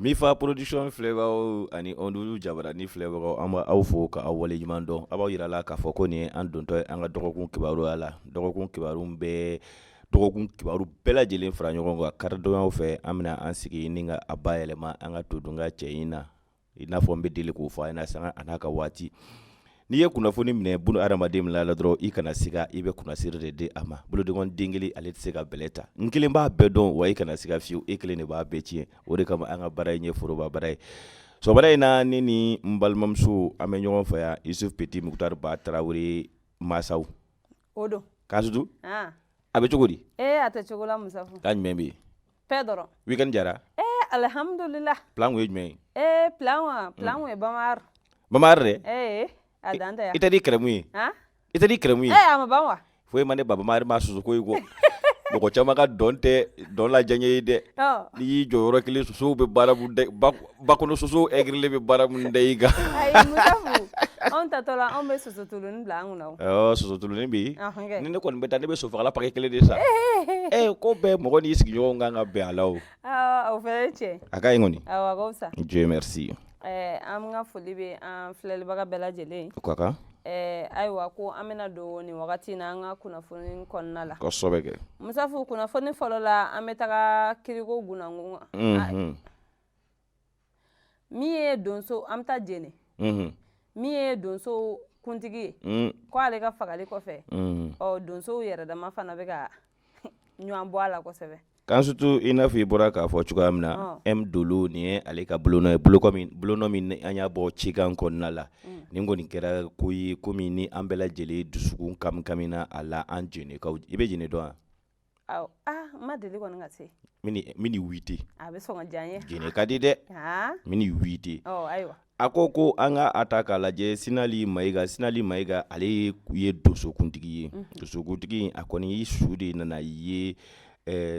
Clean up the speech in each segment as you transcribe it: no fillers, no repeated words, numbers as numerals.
Mifa Production filɛbagaw ani Ondu Jabarani filɛbagaw, an b'aw fo ka aw waleɲuman dɔn. A b'aw yira la k'a fɔ ko nin ye an dontɔ ye an ka dɔgɔkun kibaruya la. Dɔgɔkun kibaru bɛ dɔgɔkun kibaru bɛɛ lajɛlen fara ɲɔgɔn kan karidonyaw fɛ. An bɛna an sigi ni ka a bayɛlɛma an ka todunkan cɛɲi na, i n'a fɔ n bɛ deli k'o fɔ a ɲɛna sanga a n'a ka waati. N'i ye kunnafoni minɛ bunu hadamaden min la dɔrɔn, i kana siga, i bɛ kunnasiri de di a ma. Bolodenkɔni den kelen, ale tɛ se ka bɛlɛ ta. N kelen b'a bɛɛ dɔn wa, i kana siga fiyewu, e kelen de b'a bɛɛ tiɲɛ. O de kama an ka baara in ye foroba baara ye. Sɔgɔmada in na, ne ni n balimamuso, an bɛ ɲɔgɔn fɛ yan, Yusuf Petit Mukutari Ba Tarawele masaw. O don. Kansutu, a bɛ cogo di? Ee, a tɛ cogo la, Musafu. K'a jumɛn bɛ yen? Paix dɔrɔn. Weekend jara? Ee, alhamdulillah. Plan kun ye jumɛn ye? Ee, plan wa, plan kun ye Bamar. Bamar dɛ? Ee, a dan tɛ yan. I tɛ di kɛrɛmu ye? Han? I tɛ di kɛrɛmu ye? Ee, a ma ban wa? Foyi ma ne ba Bamar ma soso ko ye kɔ. Mɔgɔ caman ka dɔn tɛ dɔn lajɛ ye dɛ. N'i y'i jɔ yɔrɔ kelen, sosow bɛ baara mun da, ba kɔnɔ sosow ɛgirilen bɛ baara mun da i kan. Ayi Musafu, anw tatɔ la, anw bɛ soso tuluni bila an kunna o. Ɔ, soso tuluni bɛ yen. Ni ne kɔni bɛ taa, ne bɛ sosofagala paquet kelen de san. Ee, ko bɛɛ mɔgɔ n'i sigiɲɔgɔnw kan ka bɛn a la o. O fana ye tiɲɛ. A ka ɲi kɔni. Awɔ, a ka fisa. Dieu merci. An ka foli bɛ an filɛlibaga bɛɛ lajɛlen ye. O ka kan. Ayiwa, ko an bɛna don nin wagati na an ka kunnafoni kɔnɔna la. Kosɛbɛ kɛ. Musafu, kunnafoni fɔlɔ la, an bɛ taga kiriko gunankun kan. Min ye donso, an bɛ taa Jene. Min ye donso kuntigi ye, ko ale ka fagali kɔfɛ, ɔ, donsow yɛrɛ dama fana bɛ ka ɲɔgɔn bɔ a la kosɛbɛ. Kansutu, i n'a fɔ i bɔra k'a fɔ cogoya min na, M Dolo, nin ye ale ka bolonɔ ye, bolonɔ min an y'a bɔ cikan kɔnɔna la. Nin kɔni kɛra ko ye, ko min ni an bɛɛ lajɛlen dusukun kamikamina a la, an Jenekaw. I bɛ Jene dɔn wa? Awɔ, ah, n ma deli kɔni ka se. N bɛn'i wite. A bɛ sɔn ka diya n ye. Jene ka di dɛ. N bɛn'i wite. Ɔ, ayiwa. A ko ko an ka a ta k'a lajɛ, Sinali Mayiga, Sinali Mayiga, ale ye donsokuntigi ye. Donsokuntigi, a kɔni su de nana ye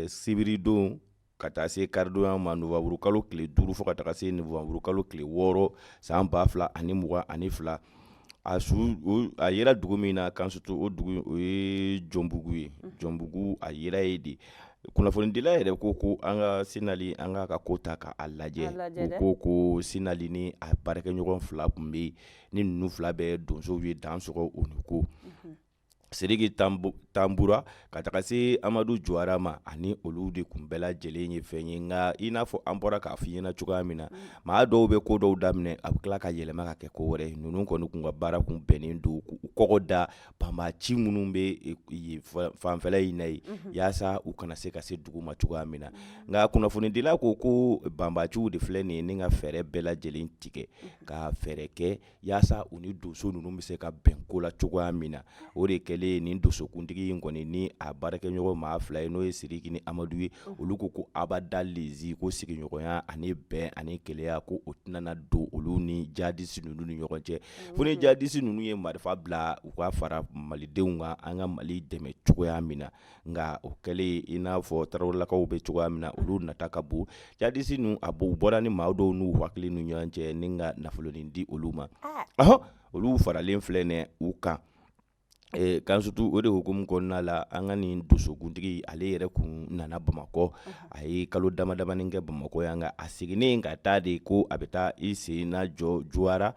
sibiridon ka taa se karidonya ma, nowanburukalo tile 5 fo ka taga se nowanburukalo tile 6 san 2022. A su, a yera dugu min na, Kansutu, o dugu o ye Jɔnbugu ye. Jɔnbugu, a yera yen de. Kunnafonidila yɛrɛ ko ko an ka Sinali, an k'a ka ko ta k'a lajɛ. U ko ko Sinali ni a baarakɛɲɔgɔn fila tun bɛ yen, ni ninnu fila bɛɛ donsow ye, dansɔgɔ u ni ko. Sidiki Tanbura ka taga se Amadu Juwara ma, ani olu de tun bɛɛ lajɛlen ye fɛn ye. Nka i n'a fɔ an bɔra k'a fɔ i ɲɛna cogoya min na, maa dɔw bɛ ko dɔw daminɛ, a bɛ tila ka yɛlɛma ka kɛ ko wɛrɛ ye. Ninnu kɔni tun ka baara tun bɛnnen don k'u kɔgɔ da banbaanci minnu bɛ yen fanfɛla in na yen, yaasa u kana se ka se dugu ma cogoya min na. Nka kunnafonidila ko ko banbaanciw de filɛ nin ye ni ka fɛɛrɛ bɛɛ lajɛlen tigɛ ka fɛɛrɛ kɛ yaasa u ni donso ninnu bɛ se ka bɛn ko la cogoya min na. O de kɛlen, nin donsokuntigi in kɔni ni a baarakɛɲɔgɔn maa fila ye, n'o ye Sidiki ni Amadu ye, olu ko ko abada lezi, ko sigiɲɔgɔnya ani bɛn ani kelenya, ko o tɛna na don olu ni jadisi ninnu ni ɲɔgɔn cɛ, fo ni jadisi ninnu ye marifa bila, u ka fara malidenw kan, an ka Mali dɛmɛ cogoya min na. Nka o kɛlen, i n'a fɔ tarawelelakaw bɛ cogoya min na, olu nata ka bon. Jadisi ninnu, a u bɔra ni maa dɔw n'u hakili ni ɲɔgɔn cɛ ni ka nafolonin di olu ma. Ɔhɔn, olu faralen filɛ nin u kan. Kansutu, o de hukumu kɔnɔna la, an ka nin donsokuntigi, ale yɛrɛ kun nana Bamakɔ. A ye kalo dama damani kɛ Bamakɔ yan, nka a seginnen ka taa de ko a bɛ taa i sen na jɔ Juwara.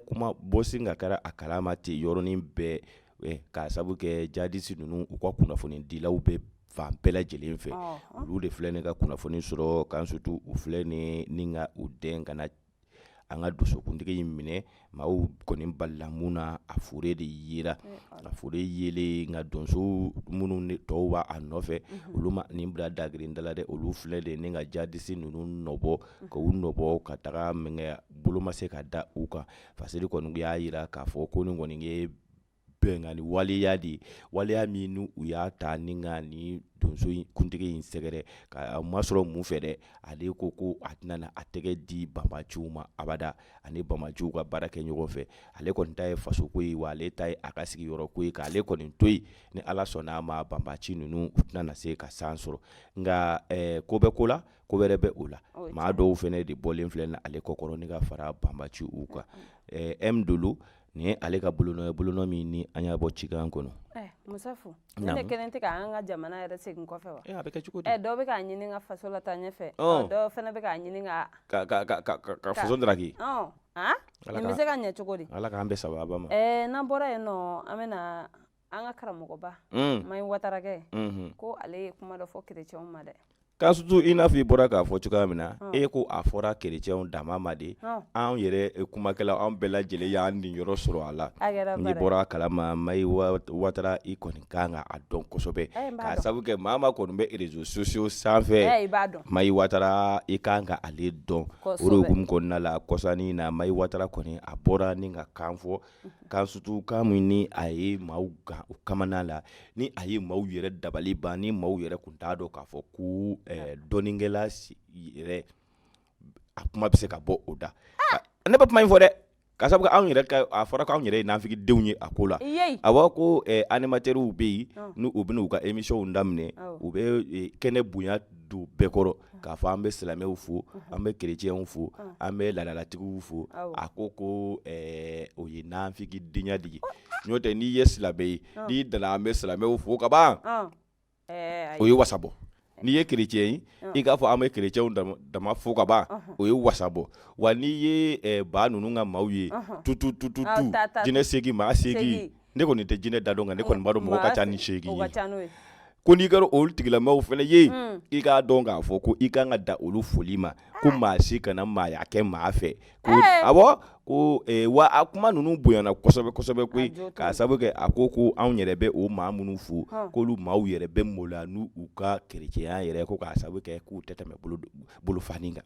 Kuma bɔsi ka kɛra a kalama ten yɔrɔnin bɛɛ, k'a sabu kɛ jadisi ninnu, u ka kunnafonidilaw bɛ fan bɛɛ lajɛlen fɛ. Olu de filɛ nin ka kunnafoni sɔrɔ, Kansutu, u filɛ nin ni ka u dɛn ka na an ka donsokuntigi in minɛ. Maaw kɔni balila mun na, a fure de yera. A fure yelen, nka donso minnu tɔw b'a nɔfɛ, olu ma nin bila dagirinda la dɛ. Olu filɛ de ni ka jadisi ninnu nɔbɔ, k'u nɔbɔ ka taga min kɛ, bolo ma se ka da u kan. Fasiri kɔni y'a jira k'a fɔ ko nin kɔni ye bɛnkanni waleya de ye, waleya min n'u u y'a ta ni ka nin donso kuntigi in sɛgɛrɛ. Ka ma sɔrɔ mun fɛ dɛ, ale ko ko a tɛna na a tɛgɛ di banbaanciw ma abada, ani banbaanciw ka baara kɛ ɲɔgɔn fɛ. Ale kɔni ta ye fasoko ye, wa ale ta ye a ka sigiyɔrɔ ko ye. K'ale kɔni to yen, ni Ala sɔnna a ma, banbaanci ninnu u tɛna na se ka san sɔrɔ. Nka ko bɛ ko la, ko wɛrɛ bɛ o la. Maa dɔw fana de bɔlen filɛ ale kɔkɔrɔ ni ka fara banbaanci u kan. M Dolo. Nin ye ale ka bolonɔ ye, bolonɔ min ni an y'a bɔ cikan kɔnɔ. Musafu, ne de kelen tɛ k'an ka jamana yɛrɛ segin kɔfɛ wa? A bɛ kɛ cogo di? Dɔw bɛ k'a ɲini ka faso lataa ɲɛfɛ, dɔw fana bɛ k'a ɲini ka faso daraki. Nin bɛ se ka ɲɛ cogo di? Ala k'an bɛn sababa ma. N'an bɔra yen nɔ, an bɛna an ka karamɔgɔba Mayi Watarakɛ, ko ale ye kuma dɔ fɔ kerecɛnw ma dɛ. Ka surtout i n'a fɔ i bɔra k'a fɔ cogoya min na, e ko a fɔra kerecɛnw dama ma de, anw yɛrɛ kumakɛla, anw bɛɛ lajɛlen y'an niyɔrɔ sɔrɔ a la. N'i bɔra a kalama, Mayi Watara, i kɔni kan ka a dɔn kosɛbɛ, k'a sabu kɛ maa maa kɔni bɛ réseaux sociaux sanfɛ, Mayi Watara, i kan ka ale dɔn. O de hukumu kɔnɔna la, kɔsa in na, Mayi Watara kɔni a bɔra ni ka kan fɔ, kan surtout kan min ni a ye maaw gan u kamana la, ni a ye maaw yɛrɛ dabali ban, ni maaw yɛrɛ tun t'a dɔn k'a fɔ ko dɔnnikɛla yɛrɛ a kuma bɛ se ka bɔ o da. Ne bɛ kuma in fɔ dɛ, ka sababu kɛ anw yɛrɛ ka, a fɔra k'anw yɛrɛ ye nafigidenw ye a ko la. A ko animateurs bɛ yen, n'u u bɛna u ka émissionw daminɛ, u bɛ kɛnɛ bonya don bɛɛ kɔrɔ k'a fɔ an bɛ silamɛw fo, an bɛ kerecɛnw fo, an bɛ laadalatigiw fo. A ko ko o ye nafigidenya de ye. N'o tɛ, n'i ye silamɛ ye, n'i dana an bɛ silamɛw fo ka ban, o ye wasa bɔ. N'i ye kerecɛn ye, i k'a fɔ an bɛ kerecɛnw dama fo ka ban, o ye wasa bɔ. Wa n'i ye ba ninnu ka maaw ye, tutu tutu tu, jinɛ 8 maa 8, ne kɔni tɛ jinɛ da dɔn, nka ne kɔni b'a dɔn mɔgɔ ka ca ni 8 ye. Ko n'i kɛra olu tigilamaaw fana ye, i k'a dɔn k'a fɔ ko i kan ka dan olu foli ma, ko maa si kana maaya kɛ maa fɛ. Ko awɔ, ko wa a kuma ninnu bonyana kosɛbɛ kosɛbɛ koyi, k'a sababu kɛ a ko ko anw yɛrɛ bɛ o maa minnu fo, k'olu maaw yɛrɛ bɛ maloya n'u ka kerecɛnya yɛrɛ, ko k'a sababu kɛ k'u tɛ tɛmɛ bolofani kan.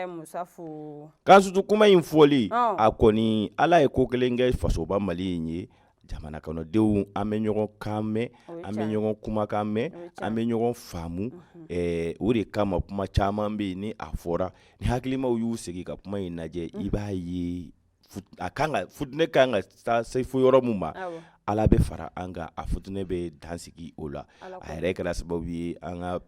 Musafu, ka surtout kuma in fɔli, a kɔni Ala ye ko kelen kɛ fasoba Mali in ye, jamana kɔnɔdenw, an bɛ ɲɔgɔn kan mɛn, an bɛ ɲɔgɔn kumakan mɛn, an bɛ ɲɔgɔn faamu. O de kama kuma caman bɛ yen, ni a fɔra, ni hakilimaw y'u sigi ka kuma in lajɛ, i b'a ye a kan ka futinɛ kan ka taa se fo yɔrɔ min ma, Ala bɛ fara an kan, a futinɛ bɛ dan sigi o la. A yɛrɛ kɛra sababu ye, an ka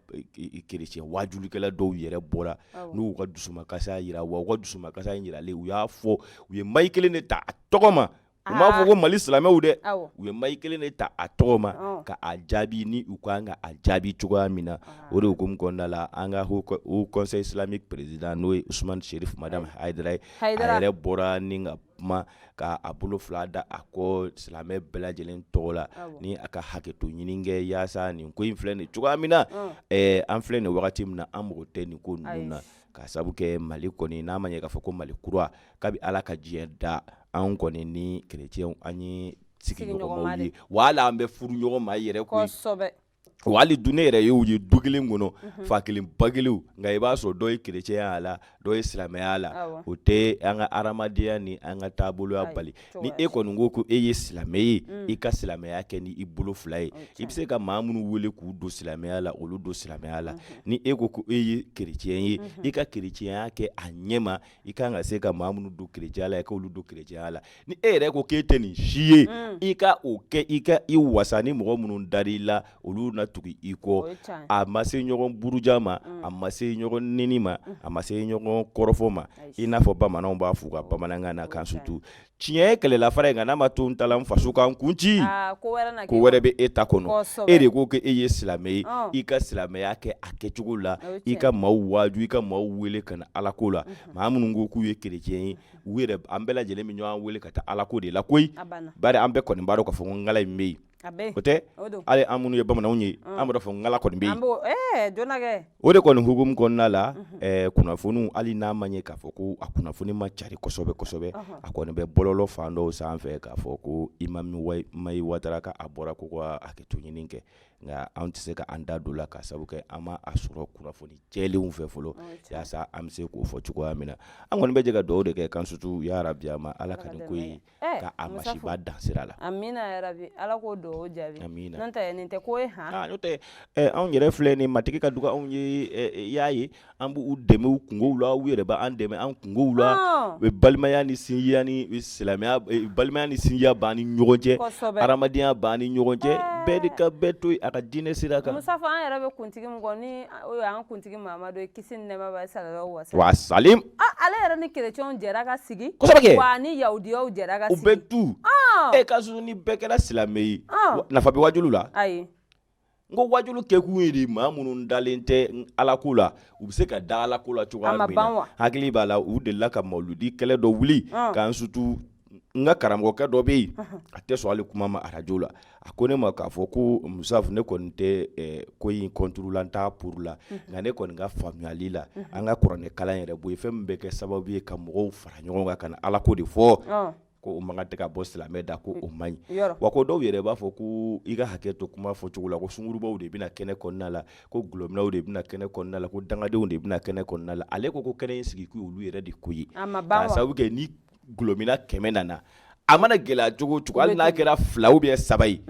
kerecɛn waajulikɛla dɔw yɛrɛ bɔra n'u ka dusumakasa jira. Wa u ka dusumakasa in jiralen, u y'a fɔ, u ye Mayi kelen de ta a tɔgɔ ma. U m'a fɔ ko Mali silamɛw dɛ, u ye Mayi kelen de ta a tɔgɔ ma ka a jaabi ni u kan ka a jaabi cogoya min na. O de hukumu kɔnɔna la, an ka Haut Conseil islamique président, n'o ye Usumani Serif Madani Hayidara ye, a yɛrɛ bɔra ni ka kuma ka a bolo fila da a kɔ silamɛ bɛɛ lajɛlen tɔgɔ la, ni a ka hakɛto ɲini kɛ, yaasa nin ko in filɛ nin cogoya min na, an filɛ nin wagati min na, an mago tɛ nin ko ninnu na, ka sabu kɛ Mali kɔni n'a ma ɲɛ k'a fɔ ko Mali kura, kabi Ala ka diɲɛ da, anw kɔni ni kerecɛnw, an ye sigiɲɔgɔnmaw ye, wa hali an bɛ furu ɲɔgɔn ma yɛrɛ koyi. Wa hali du ne yɛrɛ y'u ye du kelen kɔnɔ, fa kelen ba kelen, nka i b'a sɔrɔ dɔ ye kerecɛnya a la, dɔ ye silamɛya la. O tɛ an ka hadamadenya ni an ka taaboloya bali. Ni e kɔni ko ko e ye silamɛ ye, i ka silamɛya kɛ ni i bolo fila ye. I bɛ se ka maa minnu wele k'u don silamɛya la, olu don silamɛya la. Ni e ko ko e ye kerecɛn ye, i ka kerecɛnya kɛ a ɲɛma. I kan ka se ka maa minnu don kerecɛnya la, i k'olu don kerecɛnya la. Ni e yɛrɛ ko k'e tɛ nin si ye, i ka o kɛ, i ka i wasa. Ni mɔgɔ minnu dar'i la, olu na tugu i kɔ. A ma se ɲɔgɔn buruja ma, a ma se ɲɔgɔn neni ma, a ma se ɲɔgɔn kɔrɔfɔ ma, i n'a fɔ bamananw b'a f'u ka bamanankan na. Kan surtout tiɲɛ ye kɛlɛla fara ye, nka n'a ma to n ta la, n faso kan kun ci, ko wɛrɛ bɛ e ta kɔnɔ. E de ko ko e ye silamɛ ye, i ka silamɛya kɛ a kɛcogo la, i ka maaw waaju, i ka maaw wele ka na Ala ko la. Maa minnu ko k'u ye kerecɛn ye, u yɛrɛ, an bɛɛ lajɛlen bɛ ɲɔgɔn wele ka taa Ala ko de la koyi, bari an bɛɛ kɔni b'a dɔn k'a fɔ ko n in bɛ yen. O tɛ hali an minnu ye bamananw ye, an b'a fɔ n kɔni bɛ yen. O de kɔni hukumu kɔnɔna la, kunnafoniw, hali n'a ma ɲɛ k'a fɔ ko a kunnafoni ma cari kosɛbɛ kosɛbɛ, a kɔni bɛ bɔlɔlɔ fan dɔw sanfɛ k'a fɔ ko imam Mayi Watara ka a bɔra ko ka hakɛto ɲini kɛ. Nka an tɛ se ka an da don la, ka sababu kɛ an ma a sɔrɔ kunnafoni jɛlenw fɛ fɔlɔ, yaasa an bɛ se k'o fɔ cogoya min na. An kɔni bɛ jɛ ka dugawu de kɛ, kan surtout yarabi a ma Ala ka nin ko in ka a masiba dan sira la. Amina yarabi, Ala k'o dugawu jaabi. Amina. N'o tɛ nin tɛ ko ye han. N'o tɛ anw yɛrɛ filɛ nin Matigi ka duga anw ye, i y'a ye, an b'u dɛmɛ u kunkow la, u yɛrɛ b'an dɛmɛ an kunkow la. Balimaya ni sinjiya ni silamɛya, balimaya ni sinjiya b'an ni ɲɔgɔn cɛ, hadamadenya b'an ni ɲɔgɔn cɛ. Bɛɛ de ka bɛɛ to yen a ka diinɛ sira kan. Musafa, an yɛrɛ bɛ kuntigi min kɔ, ni o y'an kuntigi Mamadu ye, kisi ni nɛɛma b'a ye, salalahu wa salam. Wa salim. Ah, ale yɛrɛ ni kerecɛnw jɛra ka sigi. Kosɛbɛ kɛ. Wa ni yahudiyaw jɛra ka sigi. U bɛ tu. E ka sun ni bɛɛ kɛra silamɛ ye. Nafa bɛ wajulu la? Ayi. N ko wajulu kɛkun ye de maa minnu dalen tɛ Ala ko la, u bɛ se ka da Ala ko la cogoya min na. Hakili b'a la, u delila ka mawuludi kɛlɛ dɔ wuli k'an sutu. N ka karamɔgɔkɛ dɔ bɛ yen, a tɛ sɔn hali kuma ma arajo la. A ko ne ma k'a fɔ ko Musafu, ne kɔni tɛ ko in contre la, n t'a pour la, nka ne kɔni ka faamuyali la, an ka kuranɛ kalan yɛrɛ bɔ yen, fɛn min bɛ kɛ sababu ye ka mɔgɔw fara ɲɔgɔn kan ka na Ala ko de fɔ, ko o man kan tɛ ka bɔ silamɛ da, ko o man ɲi. Wa ko dɔw yɛrɛ b'a fɔ ko i ka hakɛ to kuma fɔcogo la, ko sungurubaw de bɛna kɛnɛ kɔnɔna la, ko gulɔminnaw de bɛna kɛnɛ kɔnɔna la, ko dangadenw de bɛna kɛnɛ kɔnɔna la. Ale ko kɛnɛ in sigi ko olu yɛrɛ de ko ye, k'a sababu kɛ ni gulɔminna 100 nana, a mana gɛlɛya cogo o cogo, hali n'a kɛra 2 ou bien 3 ye,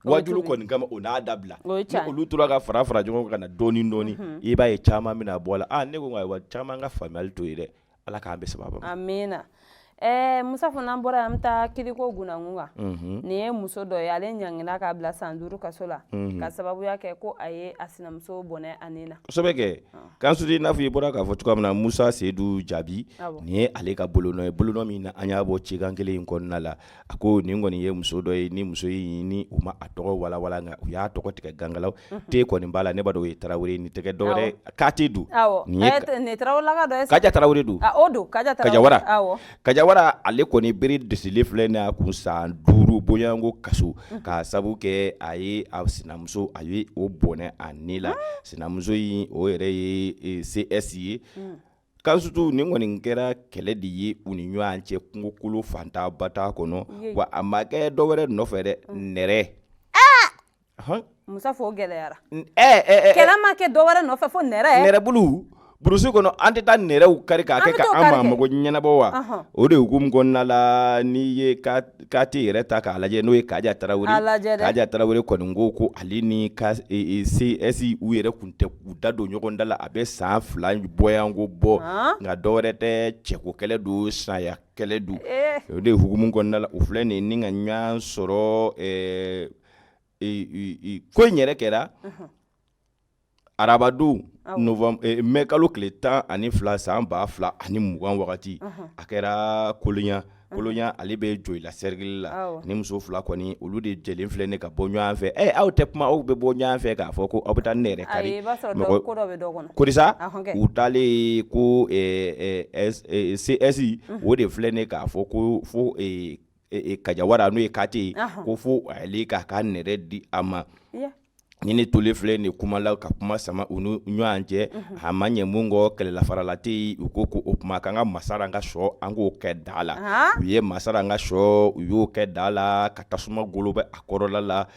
wajulu kɔni kama, o n'a dabila. Ni olu tora ka fara fara ɲɔgɔn kan ka na dɔɔni dɔɔni, i b'a ye caman bɛna bɔ a la. Aa, ne ko ayiwa, caman ka faamuyali t'o ye dɛ. Ala k'an bɛɛ sababa ma. Amiina. Musafu, n'an bɔra yan, an bɛ taa kiriko gunankun kan. Nin ye muso dɔ ye, ale ɲangina k'a bila san 5 kaso la, ka sababuya kɛ ko a ye a sinamuso bɔnɛ a ni na. Kosɛbɛ kɛ. Kansutu, i n'a fɔ i bɔra k'a fɔ cogoya min na, Musa Seyidu Jaabi, nin ye ale ka bolonɔ ye, bolonɔ min na an y'a bɔ cikan kelen in kɔnɔna la. A ko nin kɔni ye muso dɔ ye, ni muso in ni u ma a tɔgɔ walawala, nka u y'a tɔgɔ tigɛ gangalaw te kɔni b'a la. Ne b'a dɔn o ye Tarawele ni tɛgɛ dɔwɛrɛ Kate don. Nin ye Tarawelelaka dɔ ye. Kaja Tarawele don. O don, Kaja Kajawara. Kajawara, ale kɔni bere dɛsɛlen filɛ nin a kun san 5 bonyanko kaso, k'a sabu kɛ a ye a sinamuso, a ye o bɔnɛ a ni la. Sinamuso in, o yɛrɛ ye CS ye. Kansutu, nin kɔni kɛra kɛlɛ de ye u ni ɲɔgɔn cɛ kungokolo fanta bata kɔnɔ. Wa a ma kɛ dɔwɛrɛ nɔfɛ dɛ, nɛrɛ. Musafu, o gɛlɛyara. Kɛlɛ ma kɛ dɔwɛrɛ nɔfɛ fo nɛrɛ. Nɛrɛbulu. Burusi kɔnɔ, an tɛ taa nɛrɛw kari k'a kɛ ka an maa mago ɲɛnabɔ wa? O de hukumu kɔnɔna la, n'i ye Kate yɛrɛ ta k'a lajɛ, n'o ye Kaja Tarawele, Kaja Tarawele kɔni ko ale ni CS u yɛrɛ tun tɛ u da don ɲɔgɔn da la, a bɛ san 2 bɔyanko bɔ. Nka dɔwɛrɛ tɛ, cɛko kɛlɛ don, saya kɛlɛ don. O de hukumu kɔnɔna la, u filɛ nin ni ka ɲɔgɔn sɔrɔ. Ko in yɛrɛ kɛra arabadon mɛ kalo tile 12 san 2020 wagati. A kɛra Kolonya. Kolonya, ale bɛ Joyila sɛrikili la. Ni muso fila kɔni, olu de jɛlen filɛ ne ka bɔ ɲɔgɔn fɛ. Aw tɛ kuma, aw bɛ bɔ ɲɔgɔn fɛ k'a fɔ ko aw bɛ taa nɛrɛ kari korisa. U taalen ko CS, o de filɛ ne k'a fɔ ko fo Kajawara, n'o ye Kate ye, ko fo ale k'a ka nɛrɛ di a ma. Ni ne tolen filɛ nin kuma la ka kuma sama u ni ɲɔgɔn cɛ, a ma ɲɛ mun kɔ, kɛlɛlafarala tɛ yen. U ko ko o tuma k'an ka masara an ka shɔ, an k'o kɛ da la. U ye masara an ka shɔ, u y'o kɛ da la ka tasuma golo bɛ a kɔrɔla la.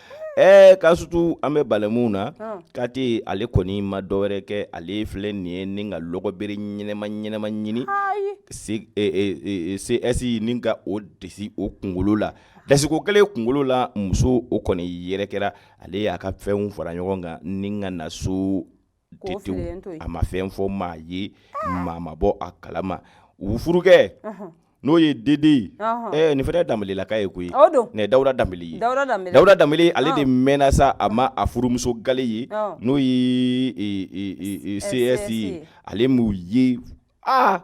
Kansutu, an bɛ balɛmu na. Kate, ale kɔni ma dɔwɛrɛ kɛ, ale filɛ nin ye ni ka lɔgɔbere ɲɛnɛma ɲɛnɛma ɲini CS ni ka o desi o kunkolo la. Dasiko kelen kunkolo la, muso o kɔni yɛrɛ kɛra. Ale y'a ka fɛnw fara ɲɔgɔn kan ni ka na so tetew. A ma fɛn fɔ maa ye, maa ma bɔ a kalama. U furukɛ, n'o ye Dede ye, nin fana ye Danbelelaka ye koyi. Nin ye Dawuda Danbele ye. Dawuda Danbele, ale de mɛnna sa, a ma a furumuso gale ye, n'o ye CS ye. Ale m'u ye aa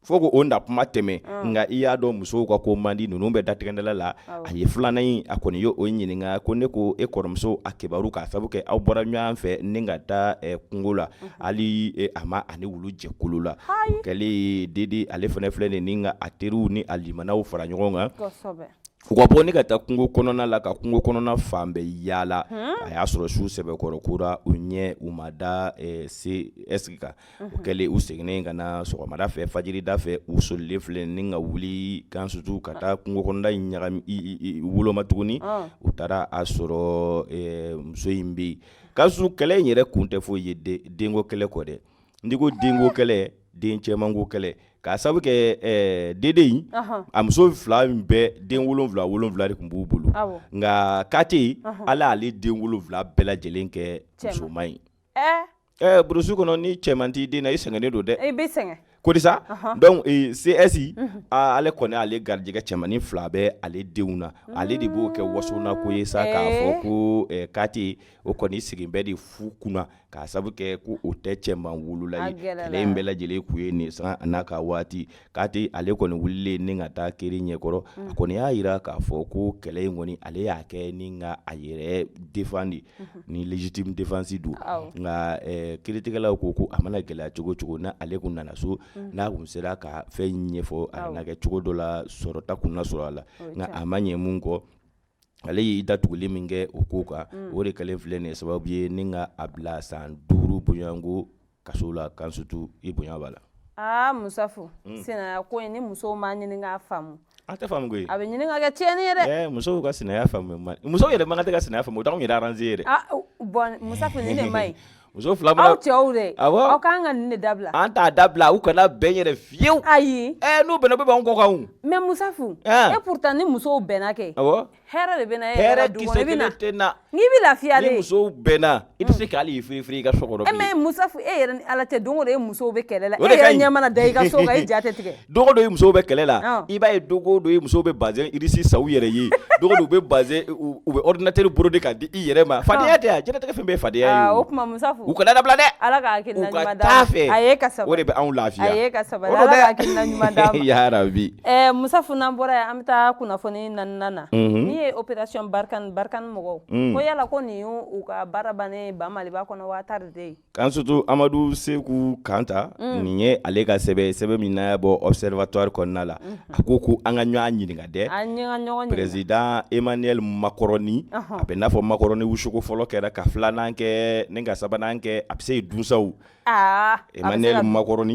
fo ko o na kuma tɛmɛ. Nka i y'a dɔn, musow ka ko man di, ninnu bɛ datigɛndala la. A ye filanan in, a kɔni ye o ɲininka ko ne ko e kɔrɔmuso a kibaru, k'a sabu kɛ aw bɔra ɲɔgɔn fɛ ni ka taa kungo la, hali a ma ani wulu jɛ kolo la. O kɛlen, Dede ale fana filɛ nin ni ka a teriw ni a limanaw fara ɲɔgɔn kan, u ka bɔ ni ka taa kungo kɔnɔna la, ka kungo kɔnɔna fan bɛɛ yaala. A y'a sɔrɔ su sɛbɛkɔrɔ kora, u ɲɛ u ma da CS kan. O kɛlen, u seginnen ka na sɔgɔmada fɛ, fajirida fɛ, u solilen filɛ ni ka wuli Kansutu ka taa kungo kɔnɔna in ɲagami woloma tuguni. U taara a sɔrɔ muso in bɛ yen. Kansutu, kɛlɛ in yɛrɛ kun tɛ foyi ye denko kɛlɛ kɔ dɛ. N'i ko denko kɛlɛ, den cɛmanko kɛlɛ, k'a sabu kɛ Dede in, a muso fila in bɛɛ, den 7 7 de tun b'u bolo. Nka Kate, Ala y'ale den 7 bɛɛ lajɛlen kɛ musoman ye. Burusi kɔnɔ, ni cɛman t'i den na, i sɛgɛnnen don dɛ. I bɛ sɛgɛn. Kodisa donc CS ale kɔni ale garijɛgɛ cɛmannin fila bɛ ale denw na, ale de b'o kɛ wasona ko ye sa k'a fɔ ko Kate o kɔni sigin bɛ de fu kunna k'a sabu kɛ ko o tɛ cɛman wolola ye. Kɛlɛ in bɛɛ lajɛlen kun ye nin san n'a ka waati. Kate ale kɔni wulilen ni ka taa kiri ɲɛkɔrɔ, a kɔni y'a jira k'a fɔ ko kɛlɛ in kɔni ale y'a kɛ ni ka a yɛrɛ défendre ni légitime défense don. Nka kiiritigɛlaw ko a mana gɛlɛya cogo cogo n' ale kun nana so, n'a kun sera ka fɛn ɲɛfɔ a na kɛ cogo dɔ la sɔrɔta kun na sɔrɔ a la, nka a ma ɲɛ mun kɔ, ale y'i datuguli min kɛ o ko kan, o de kɛlen filɛ nin ye sababu ye ni ka a bila san 5 bɔɲɔgɔnko kaso la. Kan surtout i bonya b'a la. Aa Musafu, sinaya ko in ni musow m'a ɲini k'a faamu, a tɛ faamu koyi, a bɛ ɲini ka kɛ tiɲɛni ye dɛ. Musow ka sinaya faamu, musow yɛrɛ man kan tɛ ka sinaya faamu, o t'anw yɛrɛ arranger yɛrɛ. Bon Musafu, nin de man ɲi. Muso fila aw cɛw dɛ, aw kan ka nin de dabila. An t'a dabila, u kana bɛn yɛrɛ fiyewu. Ayi. N'u bɛnna, u bɛ bɛn anw kɔ kan. Mais Musafu, et pourtant ni musow bɛnna kɛ, awɔ, hɛrɛ de bɛ na e yɛrɛ ka du kɔnɔ, i bɛ na tɛ na n'i bɛ lafiya de. Ni musow bɛnna, i tɛ se k'ale firifiri i ka so kɔnɔ. Mais Musafu, e yɛrɛ ni Ala cɛ, don o don e musow bɛ kɛlɛ la, e yɛrɛ ɲɛ mana da i ka so kan, i ja tɛ tigɛ. Don o don i musow bɛ kɛlɛ la, i b'a ye don o don i musow bɛ bazin riche san u yɛrɛ ye, don o don u bɛ bazin, u bɛ ordinateur broder ka di i yɛrɛ ma. Fadenya tɛ yan, diɲɛlatigɛ fɛn bɛɛ ye fadenya ye. O tuma Musafu, u kana dabila dɛ. Ala ka hakilina ɲuman d'an ma. U ka taa fɛ. A ye ka sabali. O de bɛ anw lafiya. A ye ka sabali. Ala ka hakilina ɲuman d'an ma. Yarabi. Musafu, n'an bɔra yan, an bɛ taa kunnafoni naaninan na. Min ye opération Barkhane, Barkhane mɔgɔw ko yala ko nin y'u ka baara bannen ba Maliba kɔnɔ wa tari de ye. Kan surtout Amadu Seku Kanta, nin ye ale ka sɛbɛn, sɛbɛn min n'a bɔ Observatoire kɔnɔna la. A ko an ka ɲɔgɔn ɲininka dɛ, président Emmanuel Macron, a bɛ n'a fɔ Macron wusuko fɔlɔ kɛra ka filanan kɛ ni ka sabanan kɛ, a bɛ se dunsaw. Emmanuel Macron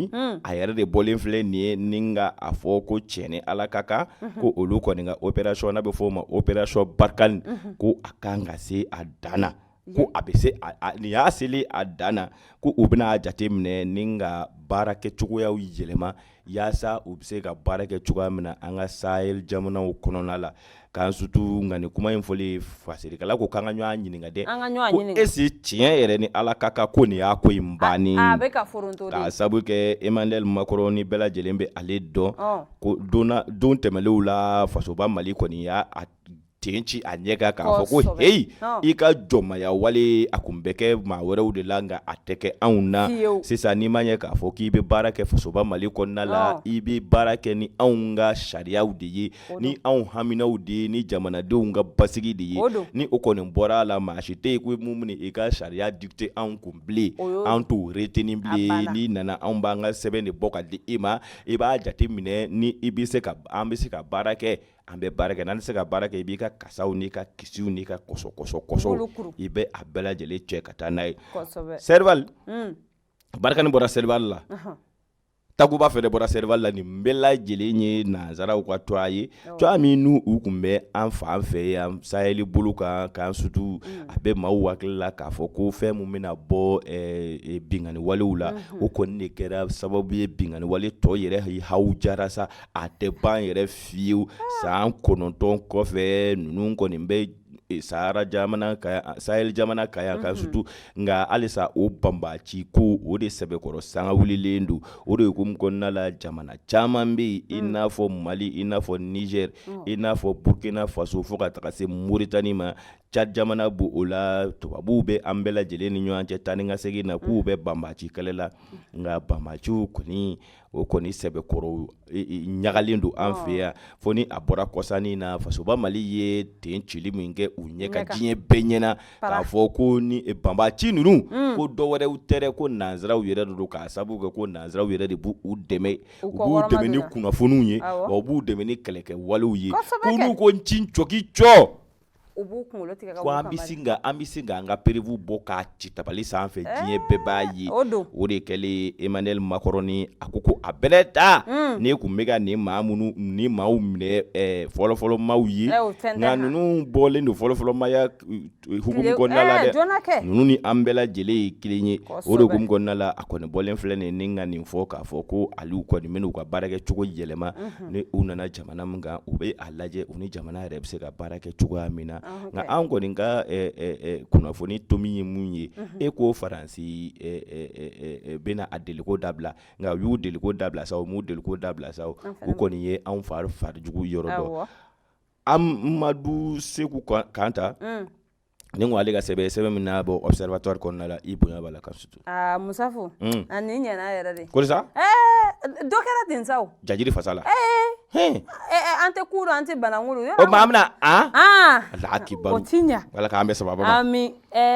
a yɛrɛ de bɔlen filɛ nin ye ni ka a fɔ ko tiɲɛ ni Ala ka kan, ko olu kɔni ka opération n'a bɛ fɔ o ma opération Barkhane, ko a kan ka se a dan na, ko a bɛ se nin y'a selen a dan na, ko u bɛna a jate minɛ ni ka baara kɛ cogoyaw yɛlɛma yaasa u bɛ se ka baara kɛ cogoya min na an ka Sahel jamanaw kɔnɔna la. Kan surtout nka nin kuma in fɔlen, fasirikɛla ko k'an ka ɲɔgɔn ɲininka dɛ, ko est-ce tiɲɛ yɛrɛ ni Ala ka kan ko nin y'a ko in bannen, k'a sabu kɛ Emmanuel Macron ni bɛɛ lajɛlen bɛ ale dɔn, ko don tɛmɛnlenw la fasoba Mali kɔni y'a ten ci a ɲɛ kan k'a fɔ ko heyi, i ka jɔnmaya wale a kun bɛ kɛ maa wɛrɛw de la, nka a tɛ kɛ anw na. Sisan n'i ma ɲɛ k'a fɔ k'i bɛ baara kɛ fasoba Mali kɔnɔna la, i bɛ baara kɛ ni anw ka sariyaw de ye, ni anw haminaw de ye, ni jamanadenw ka basigi de ye. Ni o kɔni bɔra a la, maa si tɛ yen ko mun bɛna i ka sariya dicter anw kun bilen, an t'o retenir bilen. N'i nana, anw b'an ka sɛbɛn de bɔ ka di i ma, i b'a jate minɛ ni i bɛ se ka an bɛ se ka baara kɛ, an bɛ baara kɛ, n'an tɛ se ka baara kɛ, i b'i ka kasaw n'i ka kisiw n'i ka kɔsɔkɔsɔ i bɛ a bɛɛ lajɛlen cɛ ka taa n'a ye. Serval, Barkhane bɔra Serval la, Takuba fɛnɛ bɔra Serval la. Nin bɛɛ lajɛlen ye nansaraw ka tɔgɔ ye, tɔgɔ min n'u u tun bɛ an fan fɛ yan Sahel bolo kan. Kan surtout a bɛ maaw hakili la k'a fɔ ko fɛn min bɛna bɔ binkanni walew la, o kɔni de kɛra sababu ye binkanni wale tɔ yɛrɛ hawujara sa, a tɛ ban yɛrɛ fiyewu. San 9 kɔfɛ, ninnu kɔni bɛ Sahara jamana kan, Sahel jamana kan yan kan surtout, nka halisa o banbaci ko o de sɛbɛkɔrɔ sanga wulilen don. O de hukumu kɔnɔna la, jamana caman bɛ yen, i n'a fɔ Mali, i n'a fɔ Niger, i n'a fɔ Burkina Faso, fo ka taga se Mauritanie ma, Tchad jamana b'o o la. Tubabuw bɛ an bɛɛ lajɛlen ni ɲɔgɔn cɛ taa ni ka segin na k'u bɛ banbaci kɛlɛ la, nka banbaciw kɔni o kɔni sɛbɛkɔrɔ ɲagalen don an fɛ yan. Fo ni a bɔra kɔsannin na, fasoba Mali ye ten cili min kɛ u ɲɛ ka diɲɛ bɛɛ ɲɛna k'a fɔ ko ni banbaci ninnu, ko dɔ wɛrɛw tɛ dɛ, ko nansaraw yɛrɛ de don, k'a sababu kɛ ko nansaraw yɛrɛ de b'u dɛmɛ, u b'u dɛmɛ ni kunnafoniw ye, wa u b'u dɛmɛ ni kɛlɛkɛ walew ye, ko n'u ko nci cɔki cɔ, u b'u kunkolo tigɛ ka ko an bɛ sin ka an bɛ sin k'an ka preuve bɔ k'a ci tabali sanfɛ, diɲɛ bɛɛ b'a ye. O don. O de kɛlen, Emmanuel Macron a ko a bɛlɛ ta ne tun bɛ ka nin maa minnu ni maaw minɛ fɔlɔfɔlɔ maaw ye, nka ninnu bɔlen don fɔlɔfɔlɔmaya hukumu kɔnɔna la dɛ, ninnu ni an bɛɛ lajɛlen ye kelen ye. O de hukumu kɔnɔna la, a kɔni bɔlen filɛ nin ni ka nin fɔ k'a fɔ ko aliw kɔni bɛn'u ka baarakɛcogo yɛlɛma. Ni u nana jamana min kan, u bɛ a lajɛ u ni jamana yɛrɛ bɛ se ka baara kɛ cogoya min na. Nka an kɔni ka kunnafoni tomi ye mun ye, e ko Faransi bɛna a deliko dabila, nka u y'u deliko dabila sa, u m'u deliko dabila sa, u kɔni ye anw fari farijugu yɔrɔ dɔn. Amadu Seku Kanta, ni ko ale ka sɛbɛn, sɛbɛn min n'a bɔ Observatoire kɔnɔna la, i bonya b'a la ka sutu. Aa Musafu, a nin ɲɛna yɛrɛ de. Ko sa. Dɔ kɛra ten sa o. Jajiri fasa la. An tɛ ku an tɛ bananku. O tuma an bɛna a kibaru. O ti ɲɛ. Ala k'an bɛn sababa ma. Ami.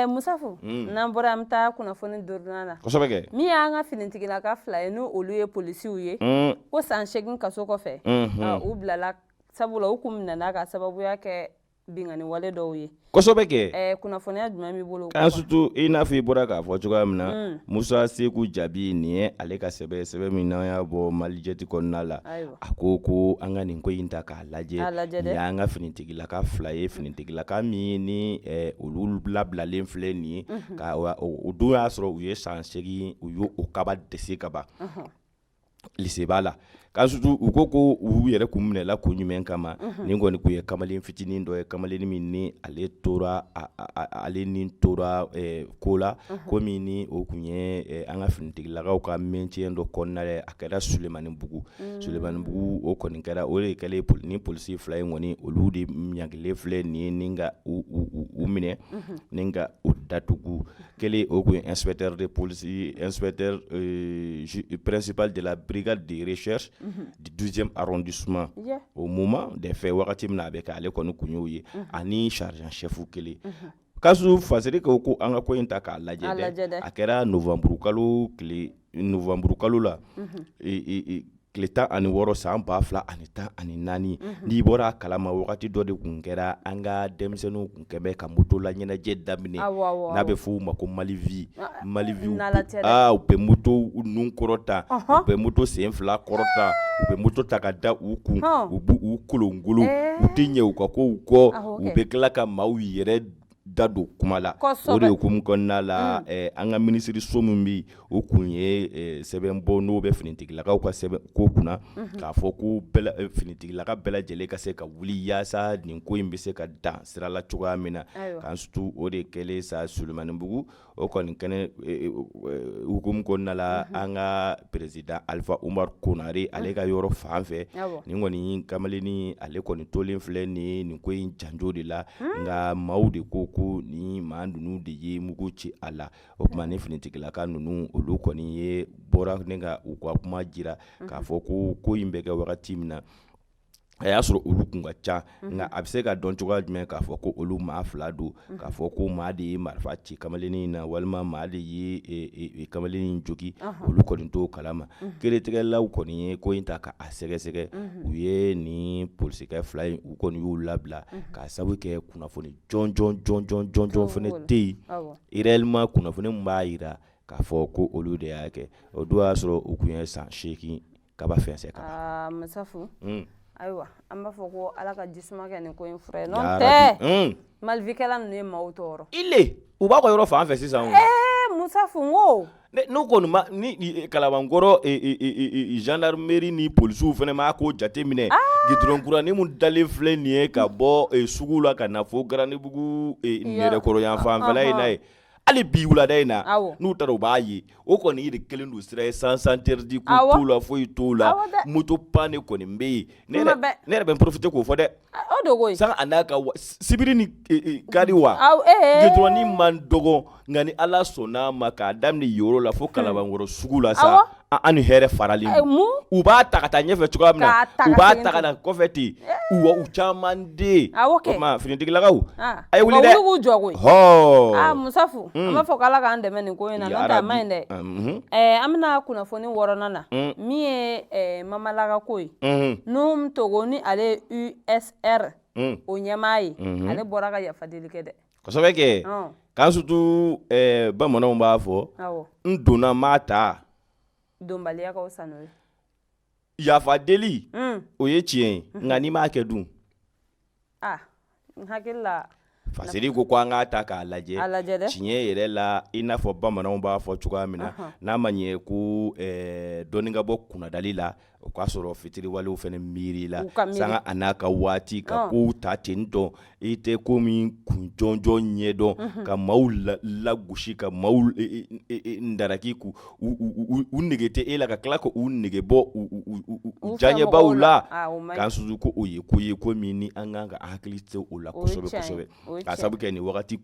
Musafu, n'an bɔra an bɛ taa kunnafoni duurunan na. Kosɛbɛ kɛ. Min y'an ka finitigilaka fila ye, n'o olu ye polisiw ye, ko san 8 kaso kɔfɛ, u bilala, sabula u kun minɛna ka sababuya kɛ binkanni wale dɔw ye. Kosɛbɛ kɛ. Kunnafoniya jumɛn b'i bolo? Kan surtout i n'a fɔ i bɔra k'a fɔ cogoya min na, Musa Seku Jabi, nin ye ale ka sɛbɛn, sɛbɛn min n'an y'a bɔ Malijet kɔnɔna la. A ko ko an ka nin ko in ta k'a lajɛ. Nin y'an ka finitigilaka fila ye, finitigilaka min ni olu labilalen filɛ nin ye, ka o don y'a sɔrɔ u ye san 8, u y'o kaba dɛsɛ ka ban. Liseba la ka surtout u ko ko u yɛrɛ kun minɛla kun jumɛn kama? Nin kɔni kun ye kamalen fitinin dɔ ye, kamalen min ni ale tora, ale ni tora ko la, ko min ni o kun ye an ka finitigilakaw ka maintien dɔ kɔnɔna la. A kɛra Sulemanibugu. Sulemanibugu, o kɔni kɛra, o de kɛlen, ni polisi fila in kɔni, olu de ɲangilen filɛ nin ye, ni ka u minɛ, ni ka u datugu. Kelen, o kun ye inspecteur de police, inspecteur principal de la brigade de recherche du 12e arrondissement au moment des faits, wagati min na a bɛ kɛ, ale kɔni kun y'o ye, ani sergent chef kelen. Kasu Fasiri ko ko an ka ko in ta k'a lajɛ dɛ. A kɛra novembre kalo tile, novembre kalo la tile 16 san 2014. N'i bɔra a kalama, wagati dɔ de tun kɛra, an ka denmisɛnninw tun kɛ bɛ ka moto la ɲɛnajɛ daminɛ, n'a bɛ f'o ma ko Malivi. Malivi, aa, u bɛ moto nun kɔrɔta, u bɛ moto sen fila kɔrɔta, u bɛ moto ta ka da u kun, u b'u kolonkolon, u tɛ ɲɛ u ka kow kɔ, u bɛ tila ka maaw yɛrɛ da don kuma la. O de hukumu kɔnɔna la, an ka minisiriso min bɛ yen, o kun ye sɛbɛn bɔ, n'o bɛ finitigilakaw ka sɛbɛn ko kunna, k'a fɔ ko finitigilaka bɛɛ lajɛlen ka se ka wuli yaasa nin ko in bɛ se ka dan sira la cogoya min na. Kan surtout o de kɛlen sa Sulemanibugu, o kɔni kɛnɛ hukumu kɔnɔna la, an ka président Alifa Umaru Konare, ale ka yɔrɔ fan fɛ, nin kɔni kamalennin, ale kɔni tolen filɛ nin nin ko in janjo de la. Nka maaw de ko ko ni maa ninnu de ye mugu ci a la. O tuma ni finitigilaka ninnu, olu kɔni ye bɔra ne ka u ka kuma jira k'a fɔ ko ko in bɛ kɛ wagati min na, a y'a sɔrɔ olu kun ka ca. Nka a bɛ se ka dɔn cogoya jumɛn k'a fɔ ko olu maa fila don, k'a fɔ ko maa de ye marifa ci kamalennin in na walima maa de ye kamalennin in jogin? Olu kɔni t'o kalama. Kiiritigɛlaw kɔni ye ko in ta k'a sɛgɛsɛgɛ. U ye nin polisikɛ fila in, u kɔni y'u labila k'a sabu kɛ kunnafoni jɔnjɔn jɔnjɔn jɔnjɔn fana tɛ yen réellement, kunnafoni min b'a jira k'a fɔ ko olu de y'a kɛ. O don y'a sɔrɔ u kun ye san 8 kaba fɛnsɛ ka Musafu, ayiwa, an b'a fɔ ko Ala ka jisuma kɛ nin ko in fura ye, n'o tɛ malivikɛla ninnu ye maaw tɔɔrɔ. Ile u b'a ka yɔrɔ fan fɛ sisan. Musafu, n ko n'u kɔni ma ni Kalabankɔrɔ gendarmerie ni polisiw fana m'a ko jate minɛ, goudron kuranin min dalen filɛ nin ye ka bɔ sugu la ka na fo Garanibugu Nɛrɛkɔrɔ yan fanfɛla in na ye, hali bi wulada in na, n'u taara, u b'a ye o kɔni de kelen don sira ye, sens interdit ko t'o la, foyi t'o la, moto pan de kɔni bɛ yen. Ne yɛrɛ bɛ n profiter k'o fɔ dɛ. O de koyi. San a n'a ka sibiri ni kari wa, goudron man dɔgɔ, nka ni Ala sɔnna ma, k'a daminɛ yen yɔrɔ la fo Kalabankɔrɔ sugu la sa, an ni hɛrɛ faralen u b'a ta ka taa ɲɛfɛ cogoya min na, u b'a ta ka na kɔfɛ ten wa, u caman den. O tuma finitigilakaw, a ye wuli dɛ. K'u jɔ koyi. Aa Musafu, an b'a fɔ k'Ala k'an dɛmɛ nin ko in na, n'o tɛ a man ɲi dɛ. An bɛna kunnafoni wɔɔrɔnan na, min ye Mamalaka ko ye. Nuhum Togo, ni ale ye USR o ɲɛmaa ye, ale bɔra ka yafa deli kɛ dɛ. Kosɛbɛ kɛ. Kan surtout bamananw b'a fɔ, n donna maa ta. Donbaliya ka fisa n'o ye. Yafa deli, o ye tiɲɛ ye, nka n'i m'a kɛ dun? Ah, n hakili la. Fasiri ko ko an k'a ta k'a lajɛ. A lajɛ dɛ. Tiɲɛ yɛrɛ la, i n'a fɔ bamananw b'a fɔ cogoya min na, n'a ma ɲɛ ko dɔɔnin ka bɔ kunnadali la. O k'a sɔrɔ fitiriwalew fana miiri la sanga a n'a ka waati ka kow ta ten dɔn i tɛ ko min kun jɔnjɔn ɲɛdɔn ka maaw lagosi ka maaw ndaraki k'u u nege tɛ e la ka tila ka u nege bɔ u diyaɲɛbaw la k'an susu ko o ye ko ye ko min ni an kan ka hakili to o la kosɛbɛ kosɛbɛ k'a sabu kɛ nin wagati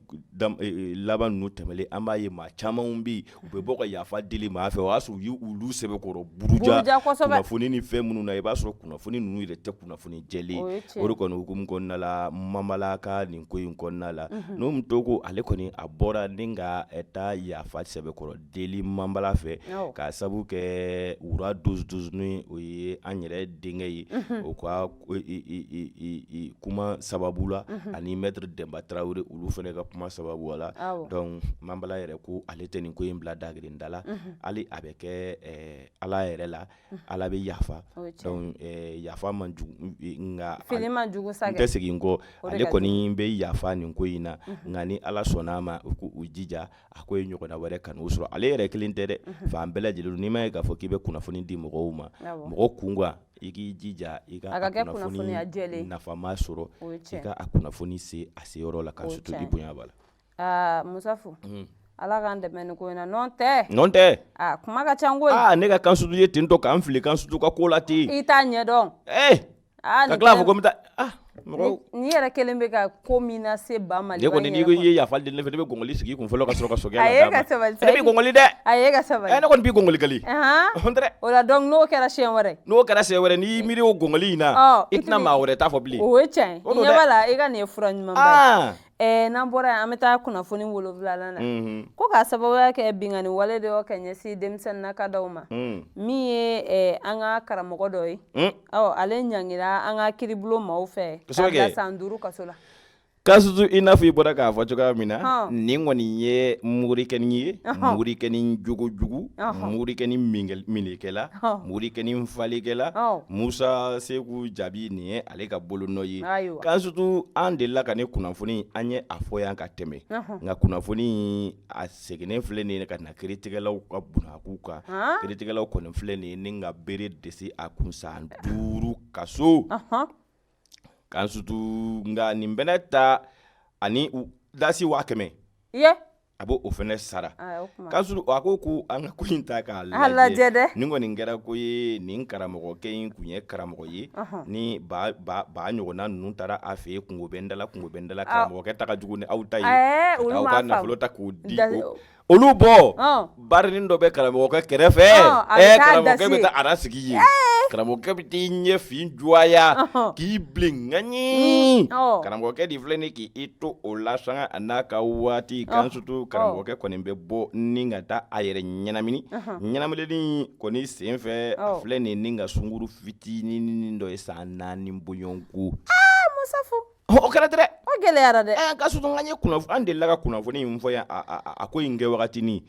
laban ninnu tɛmɛlen an b'a ye maa caman bɛ yen u bɛ bɔ ka yafa deli maa fɛ o y'a sɔrɔ u y'olu sɛbɛkɔrɔ buruja kunnafoni ni fɛn minnu na i b'a sɔrɔ kunnafoni ninnu yɛrɛ tɛ kunnafoni jɛlen o de kɔni hukumu kɔnɔna la Mamala ka nin ko in kɔnɔna la Nuhum Togo ale kɔni a bɔra ni ka taa yafa sɛbɛkɔrɔ deli Mamala fɛ k'a sabu kɛ Wura 12 12 ni o ye an yɛrɛ denkɛ ye o ka kuma sababu la ani maître Denba Tarawele olu fana ka kuma sababu la donc Mamala yɛrɛ ko ale tɛ nin ko in bila dagirinda la hali a bɛ kɛ Ala yɛrɛ la Ala bɛ yafa donc yafa man jugu nka n tɛ segin kɔ ale kɔni bɛ yafa nin ko in na nka ni Ala sɔnna a ma u k'u jija a ko in ɲɔgɔnna wɛrɛ kan'u sɔrɔ ale yɛrɛ kelen tɛ dɛ fan bɛɛ lajɛlen n'i m'a ye k'a fɔ k'i bɛ kunnafoni di mɔgɔw ma mɔgɔ kunkan i k'i jija i ka a kɛ kunnafoni jɛlen nafama sɔrɔ i ka a kunnafoni se a seyɔrɔ la k'a surtout i bonya b'a la. Aa Musafu Ala k'an dɛmɛ nin ko in na n'o tɛ n'o tɛ aa kuma ka ca koyi aa ne ka kansutu ye ten tɔ k'an fili kansutu ka ko la ten i t'a ɲɛdɔn ee ka tila k'a fɔ ko n bɛ taa ah mɔgɔw ni yɛrɛ kelen bɛ ka ko min lase ba Maliba ne kɔni n'i ko i ye yafa deli ne fɛ ne bɛ gɔngɔli sigi i kun fɔlɔ ka sɔrɔ ka sɔgɛ la d'a ma sabali ne b'i gɔngɔli dɛ a ka sabali ne kɔni b'i gɔngɔli kali o la donc n'o kɛra siɲɛ wɛrɛ n'o kɛra siɲɛ wɛrɛ n'i y'i miiri o gɔngɔli in na i tɛna maa wɛrɛ ta fɔ bilen o ye tiɲɛ ye i ɲɛ b'a la i ka nin ye fura ɲumanba ye n'an bɔra yen an bɛ taa kunnafoni wolonwulanan na ko k'a sababuya kɛ binkanni wale dɔ ka ɲɛsin denmisɛnninnakadaw ma min ye an ka karamɔgɔ dɔ ye ale ɲangira an ka kiiribulon maaw fɛ k'a bila san 5 kaso la Kasutu i n'a fɔ i bɔra k'a fɔ cogoya min na nin kɔni ye morikɛnin ye morikɛnin jogojugu morikɛnin minɛkɛla morikɛnin falikɛla Musa Seku Jaabi nin ye ale ka bolonɔ ye Kasutu an delila ka nin kunnafoni an ye a fɔ yan ka tɛmɛ nka kunnafoni a seginnen filɛ nin ye ka na kiiritigɛlaw ka bunakun kan kiiritigɛlaw kɔni filɛ nin ye ni ka bere dɛsɛ a kun san 5 kaso Kasutu nka nin bɛnɛ ta ani dasi 100 000 a b'o o fana sara Kasutu a ko ko an ka ko in ta k'a lajɛ dɛ nin kɔni kɛra ko ye nin karamɔgɔkɛ in tun ye karamɔgɔ ye ni ba ɲɔgɔnna ninnu taara a fɛ yen kunko bɛ n da la kunko bɛ n da la karamɔgɔkɛ ta ka jugu ni aw ta ye aw ka nafolo ta k'o di olu bɔ barinin dɔ bɛ karamɔgɔkɛ kɛrɛfɛ karamɔgɔkɛ bɛ taa a sigi yen karamɔgɔkɛ bɛ t'i ɲɛ fin juwaya k'i bilen ŋaɲi karamɔgɔkɛ de filɛ nin k'i to o la sanga a n'a ka waati Kasutu karamɔgɔkɛ kɔni bɛ bɔ ni ka taa a yɛrɛ ɲɛnamini ɲɛnaminili kɔni senfɛ a filɛ nin ni ka sunguru fitinin dɔ ye san 4 bɔɲɔgɔnko o kɛra dɛ o gɛlɛyara dɛ Kasutu an ye an delila ka kunnafoni in fɔ yan a ko in kɛ wagatinin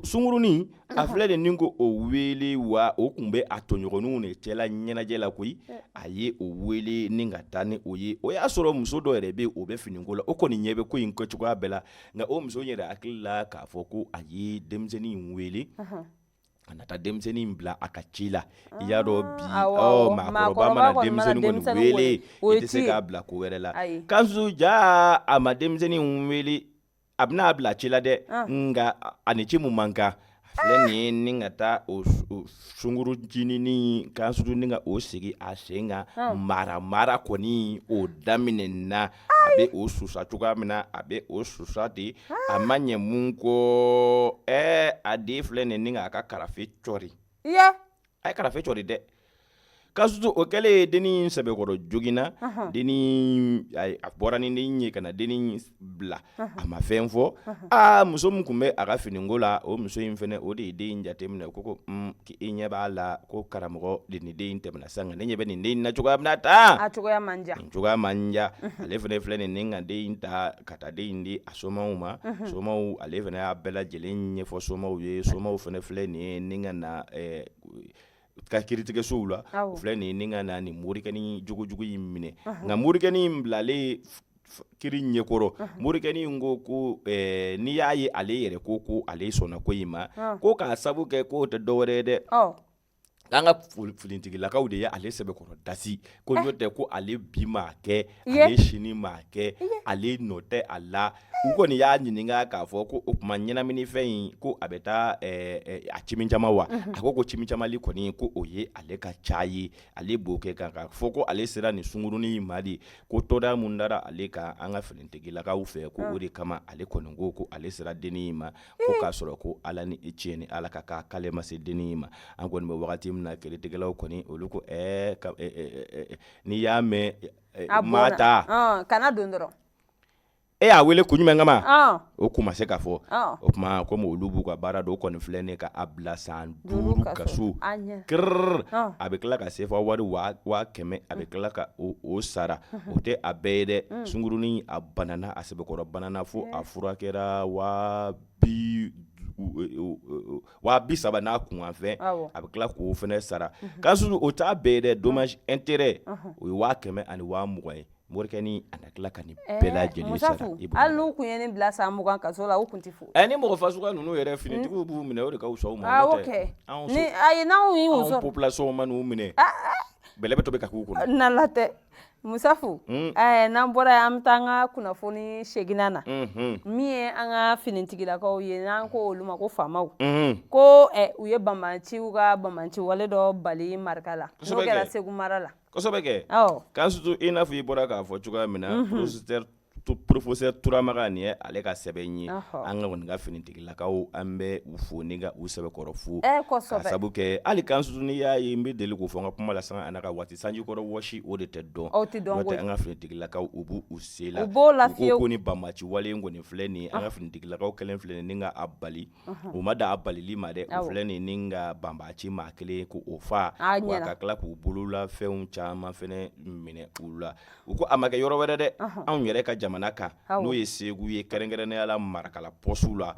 sungurunin a filɛ de ni ko o wele wa o tun bɛ a tɔɲɔgɔnninw de cɛla ɲɛnajɛ la koyi a ye o wele ni ka taa ni o ye o y'a sɔrɔ muso dɔ yɛrɛ bɛ o bɛ finiko la o kɔni ɲɛ bɛ ko in kɛcogoya bɛɛ la nka o muso yɛrɛ hakili la k'a fɔ ko a ye denmisɛnnin in wele a na taa denmisɛnnin in bila a ka ci la i y'a dɔn bi maakɔrɔba mana denmisɛnnin kɔni wele i tɛ se k'a bila ko wɛrɛ la Kasutu ja a ma denmisɛnnin in wele a bɛna a bila ci la dɛ nka a ni ci mun man kan a filɛ nin ye ni ka taa o sunguru ncinin Kasutu ni ka o sigi a sen kan mara mara kɔni o daminɛna a bɛ o susa cogoya min na a bɛ o susa ten a ma ɲɛ mun kɔ a den filɛ nin ni k'a ka karafe cɔri a ye karafe cɔri dɛ Kasutu o kɛlen ye dennin sɛbɛkɔrɔ joginna dennin a bɔra ni den ye ka na dennin bila a ma fɛn fɔ aa muso min tun bɛ a ka finiko la o muso in fana o de ye den in jateminɛ ko i ɲɛ b'a la ko karamɔgɔ de ni den in tɛmɛna sa nka ne ɲɛ bɛ nin den in na cogoya min na tan a cogoya man diya nin cogoya man diya ale fana filɛ nin ni ka den in ta ka taa den in di a somaw ma somaw ale fana y'a bɛɛ lajɛlen ɲɛfɔ somaw ye somaw fana filɛ nin ye ni ka na ka kiiritigɛsow la o filɛ nin ye ni ka na nin morikɛnin jogojugu in minɛ nka morikɛnin in bilalen kiri ɲɛkɔrɔ morikɛnin in ko ko n'i y'a ye ale yɛrɛ ko ko ale sɔnna ko in ma ko k'a sabu kɛ k'o tɛ dɔwɛrɛ ye dɛ An ka finitigilakaw de ye ale sɛbɛkɔrɔ dasi ko n'o tɛ ko ale bi maa kɛ, ale sini maa kɛ, ale nɔ tɛ a la. U kɔni y'a ɲininka k'a fɔ ko o tuma ɲɛnaminifɛn in ko a bɛ taa a cimicama wa? A ko cimicamali kɔni ko o ye ale ka ca ye, ale b'o kɛ kan k'a fɔ ko ale sera nin sungurunin in ma de, ko tɔɔrɔya mun dara ale kan an ka finitigilakaw fɛ, ko o de kama ale kɔni ko ale sera dennin in ma, ko k'a sɔrɔ ko Ala ni tiɲɛ ni Ala ka kan k'ale ma se dennin in ma. An kɔni bɛ wagati min na, kiiritigɛlaw kɔni olu ko n'i y'a mɛn maa ta kana don dɔrɔn. E y'a wele kun jumɛn kama? O kun ma se ka fɔ. O tuma komi olu b'u ka baara dɔn, o kɔni filɛ nin ka a bila san 5 kaso kiriri, a bɛ tila ka sefa wari 100,000, a bɛ tila ka o sara. O tɛ a bɛɛ ye dɛ. Sungurunin a banana, a sɛbɛkɔrɔ banana fo a furakɛra 30,000 n'a kunkanfɛn, a bɛ tila k'o fana sara. K'a sɔrɔ o t'a bɛɛ ye dɛ. Dommage intérêt o ye 100,000 ani 20,000 ye. Morikɛ ni a na tila ka nin bɛɛ lajɛlen sara. Hali n'u kun ye nin bila san 20 kaso la, u kun tɛ fo. Ni mɔgɔ fasuguya ninnu yɛrɛ, finitigiw b'u minɛ, o de ka fisa u ma. Ni ayi, n'anw y'u sɔrɔ, population man'u minɛ, bɛlɛ bɛ tobi ka k'u kɔnɔ. N'Ala tɛ, Musafu, n'an bɔra yan, an bɛ taa an ka kunnafoni seginnan na, min ye an ka finitigilakaw ye, n'an ko olu ma ko faamaw, ko u ye banbaanciw ka banbaanci wale dɔ bali Marikala, n'o kɛra Segu mara la. Kosɛbɛ kɛ. K'a surtout i n'a fɔ i bɔra k'a fɔ cogoya min na, professeur Turamaga, nin ye ale ka sɛbɛn ye. An ka kɔni ka finitigilakaw, an bɛ u fo ni ka u sɛbɛkɔrɔ fo, ka sabu kɛ hali kan surtout n'i y'a ye, n bɛ deli k'o fɔ n ka kuma la, sanga a n'a ka waati, sanji kɔrɔ wɔsi o de tɛ dɔn. N'o tɛ, an ka finitigilakaw u b'u u se la. U b'o la. U ko ni banbaanci wale in kɔni filɛ nin ye, an ka finitigilakaw kɛlen filɛ nin ni ka a bali. U ma dan a balili ma dɛ, u filɛ nin ni ka banbaanci maa kelen ko o faa, wa ka tila k'u bololafɛnw caman fana minɛ u la. U ko a ma kɛ yɔrɔ wɛrɛ dɛ, anw yɛrɛ ka jamana kan, n'o ye Segu ye, kɛrɛnkɛrɛnnenya la Marakala pɔsiw la.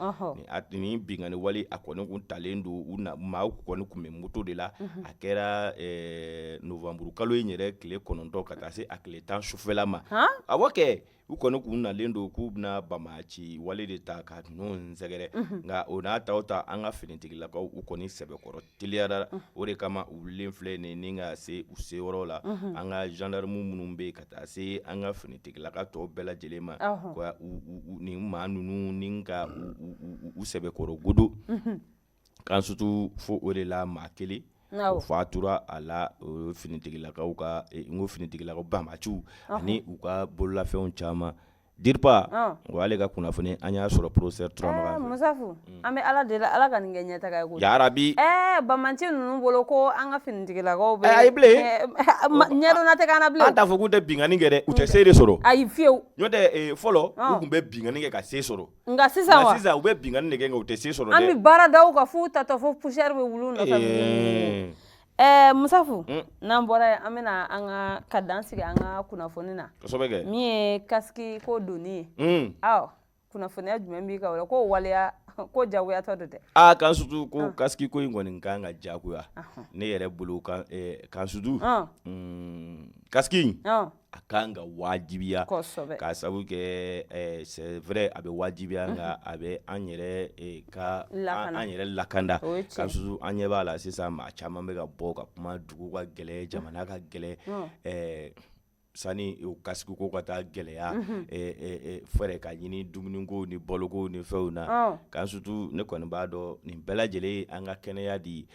Nin binkanni wale a kɔni kun talen don u na, maaw kɔni tun bɛ moto de la. A kɛra nowanburu kalo in yɛrɛ tile 9 ka taa se a tile 10 sufɛla ma. Awɔ kɛ, u kɔni kun nalen don k'u bɛna banbaanci wale de ta ka ninnu sɛgɛrɛ. Nka o n'a ta ta, an ka finitigilakaw u kɔni sɛbɛkɔrɔ teliyara. O de kama u wulilen filɛ nin ni ka se u seyɔrɔ la, an ka gendarme minnu bɛ yen ka taa se an ka finitigilaka tɔw bɛɛ lajɛlen ma, nin maa ninnu ni ka u sɛbɛkɔrɔ godo kan surtout fo o de la maa kelen o fatura a la. O finitigilakaw ka, n ko finitigilakaw, banbaanciw ani u ka bololafɛnw caman. DIRPA o ale ka kunnafoni an y'a sɔrɔ professeur Turamagan fɛ. Musafu, an bɛ Ala deli, Ala ka nin kɛ ɲɛtaga ye koyi. Yarabi. Banbaanci ninnu bolo ko an ka finitigilakaw bɛ. Ayi bilen. Ɲɛdɔnna tɛ k'an na bilen. An t'a fɔ k'u tɛ binkanni kɛ dɛ, u tɛ se de sɔrɔ. Ayi fiyewu. N'o tɛ fɔlɔ u tun bɛ binkanni kɛ ka se sɔrɔ. Nka sisan wa? Sisan u bɛ binkanni de kɛ nka u tɛ se sɔrɔ dɛ. An bɛ baara da u kan f'u tatɔ fo poussière bɛ wuli u nɔfɛ. Musafu, n'an bɔra yen, an bɛna an ka ka dan sigi an ka kunnafoni na. Kosɛbɛ kɛ. Min ye kasiki ko donni ye. Awɔ, kunnafoniya jumɛn b'i kan o la? Ko waleya ko jagoyatɔ don dɛ. Aa, kan surtout ko kasiki ko in kɔni kan ka jagoya. Ne yɛrɛ bolo kan surtout kasiki in a kan ka wajibiya k'a sabu kɛ, c'est vrai, a bɛ wajibiya, nka a bɛ an yɛrɛ ka an yɛrɛ lakanda. Ka surtout an ɲɛ b'a la sisan, maa caman bɛ ka bɔ ka kuma, dugu ka gɛlɛn, jamana ka gɛlɛn, sani o kasiki ko ka taa gɛlɛya, fɛɛrɛ ka ɲini dumuniko ni baloko ni fɛnw na. Kan surtout ne kɔni b'a dɔn nin bɛɛ lajɛlen an ka kɛnɛya di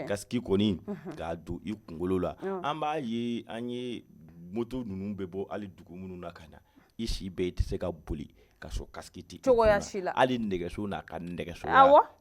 kasiki kɔni k'a don i kunkolo la. An b'a ye, an ye moto ninnu bɛ bɔ hali dugu minnu na ka na, i si bɛɛ i tɛ se ka boli ka sɔrɔ kasiki tɛ cogoya si la. Hali nɛgɛso n'a ka nɛgɛso,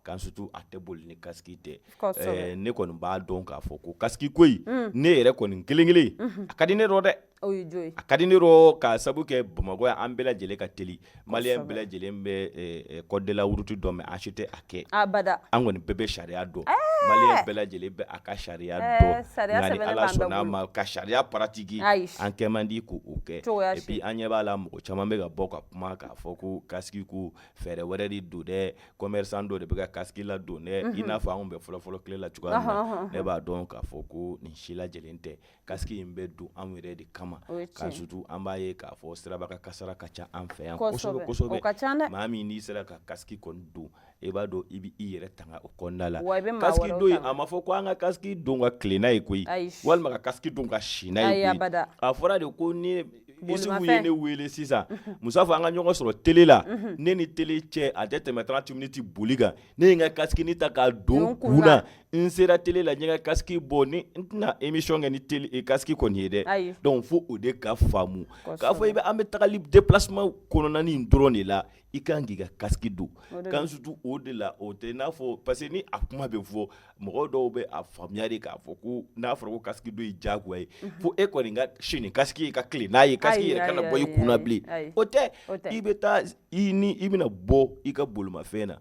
kan surtout a tɛ boli ni kasiki tɛ. Ne kɔni b'a dɔn k'a fɔ ko kasiki ko in, ne yɛrɛ kɔni kelen kelen, a ka di ne dɛ. A ka di ne rɔ k'a sabu kɛ Bamakɔ yan, an bɛɛ lajɛlen ka teli, maliyɛn bɛɛ lajɛlen bɛ code de la route dɔn, mais an si tɛ a kɛ. Abada. An kɔni bɛɛ bɛ sariya dɔn, maliyɛn bɛɛ lajɛlen bɛ a ka sariya dɔn, nka ni Ala sɔnna a ma ka sariya pratiquer, an kɛ man di k'o kɛ. Et puis an ɲɛ b'a la, mɔgɔ caman bɛ ka bɔ ka kuma k'a fɔ ko kasiki ko fɛɛrɛ wɛrɛ de don dɛ, commerçant dɔ de bɛ ka kasiki ladon dɛ, i n'a fɔ anw bɛ fɔlɔfɔlɔ tile la cogoya min na. Ne b'a dɔn k'a fɔ ko nin si lajɛlen tɛ. Kasiki in bɛ don anw yɛrɛ de kama. kama, ka surtout an b'a ye k'a fɔ siraba kan kasara ka ca an fɛ yan kosɛbɛ kosɛbɛ. O ka ca dɛ. Maa min n'i sera ka casque kɔni don, e b'a dɔn i bɛ i yɛrɛ tanga o kɔnɔna la. Casque don a ma fɔ ko an ka casque don ka tilen n'a ye koyi, walima ka casque don ka si n'a ye koyi. A fɔra de ko ni Isufu ye ne wele sisan, Musafu, an ka ɲɔgɔn sɔrɔ télé la, ne ni télé cɛ a tɛ tɛmɛ 30 minutes boli kan, ne ye n ka casque ta k'a don kun na, n sera télé la, n ye n ka casque bɔ, ni n tɛna émission kɛ ni télé casque kɔni ye dɛ. Donc fo o de ka faamu k'a fɔ i bɛ an bɛ tagali déplacement kɔnɔna in dɔrɔn de la, i kan k'i ka casque don. Kan surtout o de la, o tɛ n'a fɔ parce que ni a kuma bɛ fɔ, mɔgɔ dɔw bɛ a faamuya de k'a fɔ ko n'a fɔra ko casque don ye diyagoya ye, fo e kɔni ka si ni casque ye ka tilen n'a ye, casque yɛrɛ kana bɔ i kun na bilen. O tɛ. I bɛ taa i ni i bɛna bɔ i ka bolimafɛn na,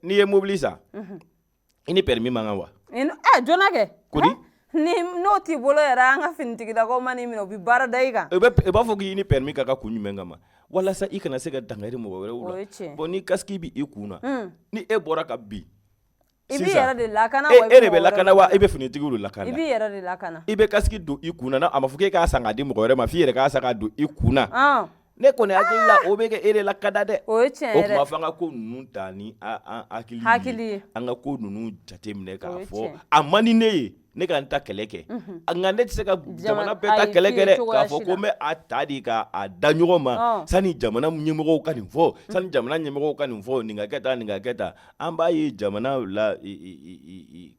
n'i ye mobili san, i ni permis man kan wa? Joona kɛ. Kodi? Ni n'o t'i bolo yɛrɛ, an ka finitigilakaw man'i minɛ, u bɛ baara da i kan. I b'a fɔ k'i ni permis ka kan kun jumɛn kama? Walasa i kana se ka dankari mɔgɔ wɛrɛw la. Bon, ni casque bɛ i kun na, ni e bɔra ka bin, i b'i yɛrɛ de lakana. E de bɛ lakana wa e bɛ finitigiw de lakana? I b'i yɛrɛ de lakana. I bɛ casque don i kun na, a ma fɔ k'e k'a san k'a di mɔgɔ wɛrɛ ma, f'i yɛrɛ k'a san k'a don i kun na. Ne kɔni hakili la, o bɛ kɛ e de lakana dɛ. O ye tiɲɛ yɛrɛ. O tuma f'an ka ko ninnu ta ni an hakili ye, an ka ko ninnu jateminɛ k'a fɔ a man di ne ye ne ka n ta kɛlɛ kɛ, nka ne tɛ se ka jamana bɛɛ ta kɛlɛ kɛ dɛ, k'a fɔ ko n bɛ a ta de ka a da ɲɔgɔn ma, sani jamana ɲɛmɔgɔw ka nin fɔ, sani jamana ɲɛmɔgɔw ka nin fɔ, nin ka kɛ tan, nin ka kɛ tan. An b'a ye jamana la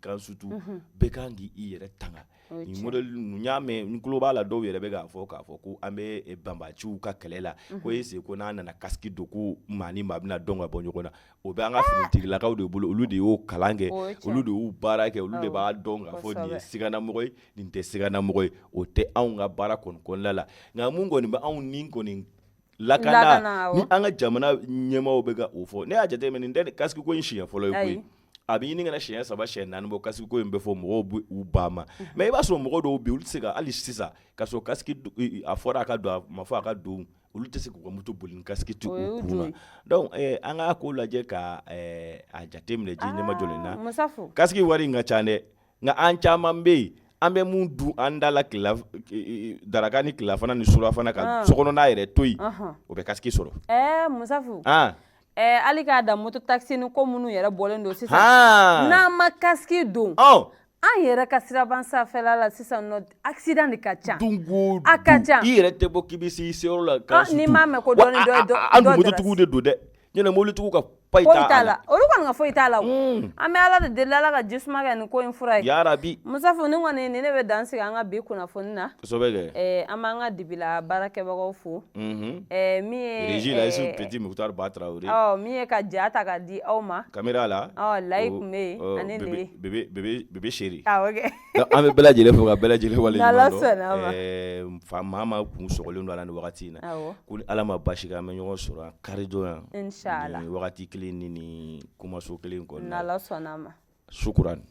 kan, surtout bɛɛ kan k'i yɛrɛ tanga. Nin modèle ninnu, n y'a mɛn, n tulo b'a la, dɔw yɛrɛ bɛ k'a fɔ k'a fɔ ko an bɛ banbaciw ka kɛlɛ la, ko est-ce ko n'a nana casque don, ko maa ni maa bɛna dɔn ka bɔ ɲɔgɔn na. O bɛ an ka finitigilakaw de bolo, olu de y'o kalan kɛ, olu de y'u baara kɛ, olu de b'a dɔn k'a fɔ nin ye siganamɔgɔ ye, nin tɛ siganamɔgɔ ye. O tɛ anw ka baara kɔni kɔnɔna la. Nka mun kɔni bɛ anw ni kɔni lakana, ni an ka jamana ɲɛmaaw bɛ ka o fɔ, ne y'a jateminɛ, nin tɛ casque ko in siɲɛ fɔlɔ ye koyi. A bɛ ɲini ka na siɲɛ 3, siɲɛ 4 bɔ, casque ko in bɛ fɔ, mɔgɔw bɛ u ban ma. Mais i b'a sɔrɔ mɔgɔ dɔw bɛ yen, olu tɛ se ka hali sisan ka sɔrɔ casque a fɔra a ka don, a ma fɔ a ka don, olu tɛ se k'u ka moto boli ni casque tɛ u kun na. Donc an k'a ko lajɛ ka a jateminɛ ji ɲɛmajɔlen na. Casque wari in ka ca dɛ, nka an caman bɛ yen, an bɛ mun dun an da la daraka ni tilelafana ni surafana, ka sokɔnɔna yɛrɛ to yen, o bɛ casque sɔrɔ. Musafu, hali k'a da moto taxi ni ko minnu yɛrɛ bɔlen don sisan, n'an ma casque don an yɛrɛ ka siraban sanfɛla la sisan nɔ, accident de ka ca. A ka ca. I yɛrɛ tɛ bɔ k'i bɛ se i seyɔrɔ la. N'i m'a mɛn ko dɔɔni dɔ an mototigiw de don dɛ, ɲinɛ mobilitigiw ka foyi t'a la, olu kɔni ka foyi t'a la. An bɛ Ala de deli, Ala ka jisuma kɛ nin ko in fura ye. Yarabi. Musafu, ni kɔni ni ne bɛ dan sigi an ka bi kunnafoni na. Kosɛbɛ kɛ. An b'an ka dibila baarakɛbagaw fo. Min ye régie la, Isufu Petit Mukhtar Ba Traoré. Min ye ka ja ta ka di aw ma. Caméra la. Layi tun bɛ yen ani le. Bébé bébé bébé chéri. Awɔ kɛ. An bɛ bɛɛ lajɛlen fo ka bɛɛ lajɛlen waleɲuman dɔn. N'Ala sɔnna ma. Fa maa maa kun sɔgɔlen don a la nin wagati in na. Ko ni Ala ma basi kɛ, an bɛ ɲɔgɔn sɔrɔ yan karidon yan. Inchallah. Nin wagati kelen ni nin kumaso kelen kɔnɔna la. N'Ala sɔnna ma. Sukuran.